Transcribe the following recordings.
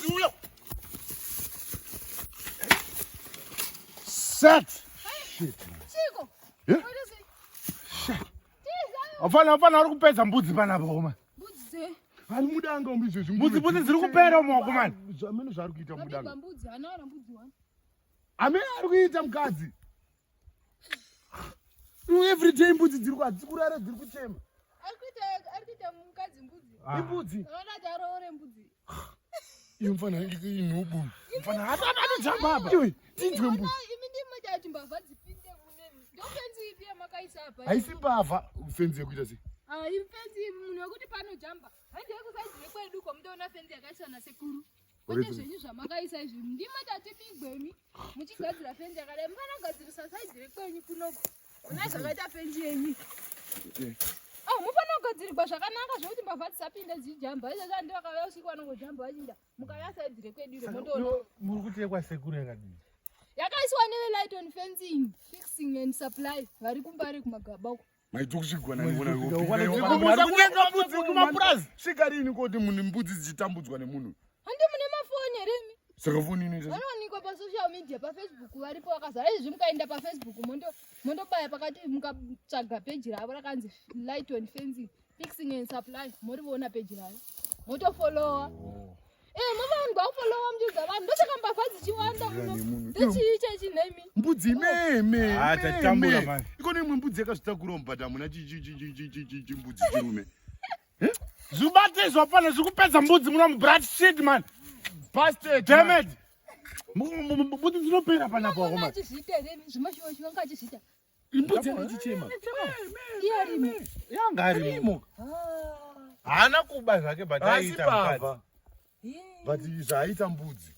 Mukadzi uyo. Set. Shit. Chiko. Yeah? Shit. Afana afana ari kupedza mbudzi panapa koma. Mbudzi dze. Ari mudanga umu izvezvi. Mbudzi mbudzi dziri kupera umu wakomana. Amene zvaari kuita mudanga. Mbudzi ana ana mbudzi wani. Amene ari kuita mukadzi. Every day mbudzi dziri hadzisi kurara dziri kuchema. Ari kuita ari kuita mukadzi mbudzi. Ah. Imbudzi. Unoda kuti aroore mbudzi. Iyo mfana inhubu. Mfana anojamba apa. Iwe tinzwe mbudzi. Imi ndimi maita kuti mbavha dzipinde mune. Ndofenzi ipi yamakaisa apa? Haisi mbavha fenzi yekuita sei? Ah, ifenzi munhu wekuti panojamba. Handei kusaidzi rekwedu ko mutoona fenzi yakaiswa nasekuru. Kwete zvenyu zvamakaisa izvi. Ndimi tatibigwemi muchigadzira fenzi yakadai. Mufana kugadzirisa saidzi rekwenyu kunoko. Ona zvakaita fenzi yenyu. Eh. Oh, mufana kugadzirirwa zvakanaka zvekuti mbavha dzisapinda dzichijamba. Izvozvo handi vakauya usiku vanongojamba vachinda. Mukauya saidzi rekwedu iro mondoona. Muri kutekwa sekuru yakadii? Yakaiswa neve light on fencing, fixing and supply vari kumbare kumagaba uko. Maitokusvigwanakumusa mbudzi kumapurazi svika rini koti munhu mbudzi dzichitambudzwa nemunhu handi mune mafoni here imi saka foni inoita vanowanikwa pasocial media pafacebook varipo vakazara izvi mukaenda pafacebook mondobaya pakati mukatsvaga peji ravo rakanzi light on fencing fixing and supply moriona peji ravo motofolowa oh. Eh, movanhu kufolowa muchiudza vanhu ndosaka mbavha dzichiwanda muno ndochii chechi nemi mbudzi meme ah, tatambura manje iko neimwe mbudzi yakazvitakura mubhadha hamuna chimbudzi chirume eh? Zvibate izvo apana zvikupedza mbudzi muno mubrat shit man. Bastard. Damn it. Mbudzi dzinopera panapa wakoma. Achizviita here zvimashuwa anga achizviita. Imbudzi yakachichema. Iye arimo. Yanga arimo. Ah. Haana kuba zvake but aita mukadzi. But zvaaita mbudzi.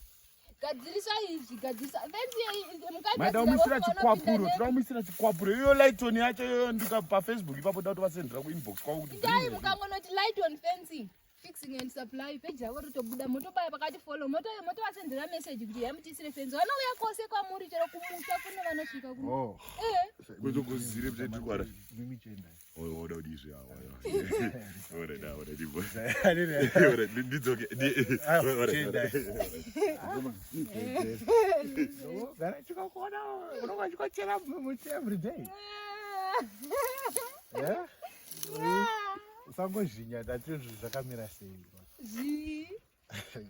Gadzirisa izvi, gadzirisa. Fenzi mukadzi. Maida kumuisira chikwapuro, toda kumuisira chikwapuro. Iyo Lighton yacho iyoyo ndika pa Facebook ipapo toda kutovasendera ku inbox kwavo kuti. Dai mukangonoti Lighton fencing fixing and supply page rako rotobuda motobaya pakati follow motovasendera message kuti yamutisire fenzi vanouya kose kwamuri chero kumusha kune vanosvika ku oh. eh kwezogozire kuti tikwara oda kuti izvi ndidzoke gara chikokona unonga chikochera muti every day yeah? Usangozhinya tati zvakamira sei. Zvii?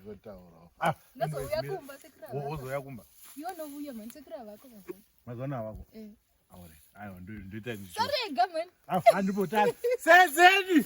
Ngotaura. Ah, ndozouya kumba sekura vako. Wozouya kumba. Iwe unovuya mani sekura vako mazuva. Mazuva ano avako. Eh. Aure. Aiwa ndoita Sorry man. Ah, andipotani. Senzeni.